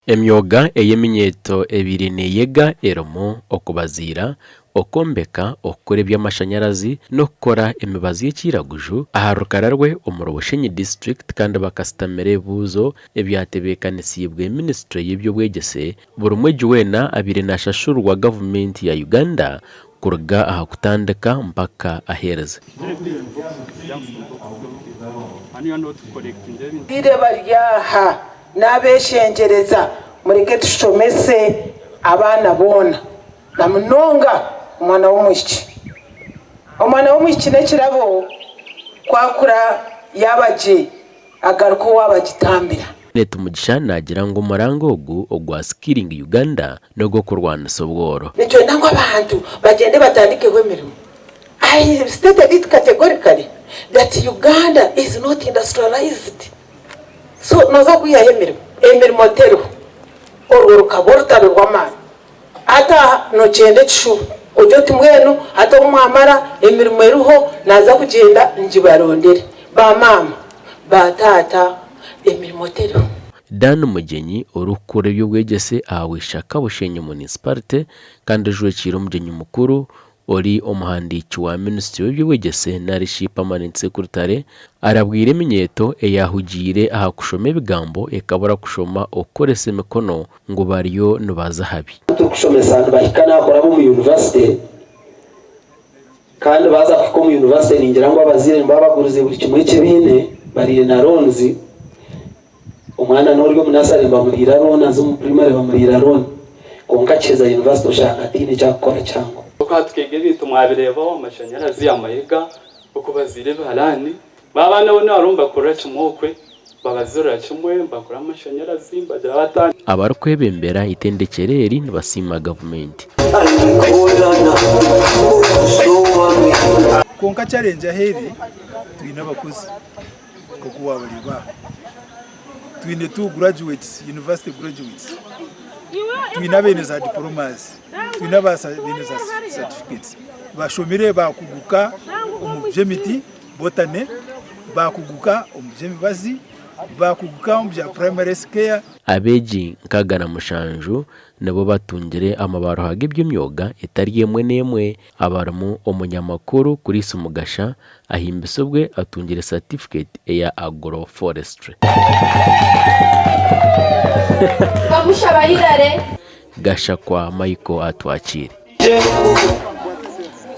Emyoga ei eminyeeto ebaire neeyega erimu okubaziira, okwombeka, okukora eby'amashanyarazi n'okukora emibazi y'ekiiraguju aha rukara rwe omuri Bushenyi disiturikiti kandi bakasitamira ebibuuzo ebyatebeekanisiibwe minisiture y'eby'obwegyese Buri mwegi weena abaire naashashurwa gavumenti ya Uganda kuruga aha kutandika mpaka aheereza. Abazaire bari aha Naabeshengyereza mureke tushomese abaana boona na munonga omwana w'omwishiki. Omwana w'omwishiki n'ekirabo ku akura yaaba gye agaruka owaabo agitambira. Janet Mugisha naagira ngu omuranga ogu ogwa Skilling Uganda n'ogw'okurwanisa obworo. Nitwenda ngu abantu bagyende batandikeho emirimo. I stated it categorically that Uganda is not industrialized. So noza kwihaho emirimo? Emirimo teriho. Orwo rukaba orutaro rw'amaani. Hati aha nokyenda ekishuba. Ogye oti mbwenu hati obu mwamara emirimo eriho naza kugyenda ngibarondere. Ba maama, ba taata emirimo teriho. Dan Mugyenyi orikukora eby'obwegyese aha Bwishaka Bushenyi Municipality kandi ojwekiire omugyenyi mukuru Ori omuhandiiki wa minisitule w'eby'obwegyese nari shi Permanent Secretary arabwire eminyeeto eyahugiire aha kushoma ebigambo ekabura kushoma okukoresa emikono ngu bariyo nibaza ahabi. Abu turikushomesa nibahika n'aha omu yunivasite kandi baaza kuhika omu yunivasite ningira ngu abazaire nibaba bagurize buri kimwe eki baine bariire na loans. Omwana n'ori omu nasare nibamuriira loan aza omu primary bamuriira loan kwonka akiheza yunivasite oshanga ataine eki arikukora kihango. Oku aha tukeega ebintu mwabireebaho amashanyarazi, amahega, okubaziira ebiharaani. Ba abaana bo nibaba nibakurira kimwe okwe, babaziirira kimwe, nibagura amashanyarazi, nibagira bata. Abarikwebembera eitendekyero eri nibasiima gavumenti. Kwonka challenge ahu eri, twine abakozi. Nk'oku waabareeba aha, twine tu graduates, university graduates, twine abaine za diplomas, twine abaine za certificates, bashomire baakuguka omu by'emiti, botany, baakuguka omu by'emibazi, baakuguka omu bya primary health care. Abeegi 67 nibo batungire amabaruha g'eby'emyoga etari emwe n'emwe abarimu omunyamakuru Chris Mugasha Ahimbisibwe atungire satifiketi eya Agroforestry. Kamushaba Hillary. Gashakwa Michael Atwakiire.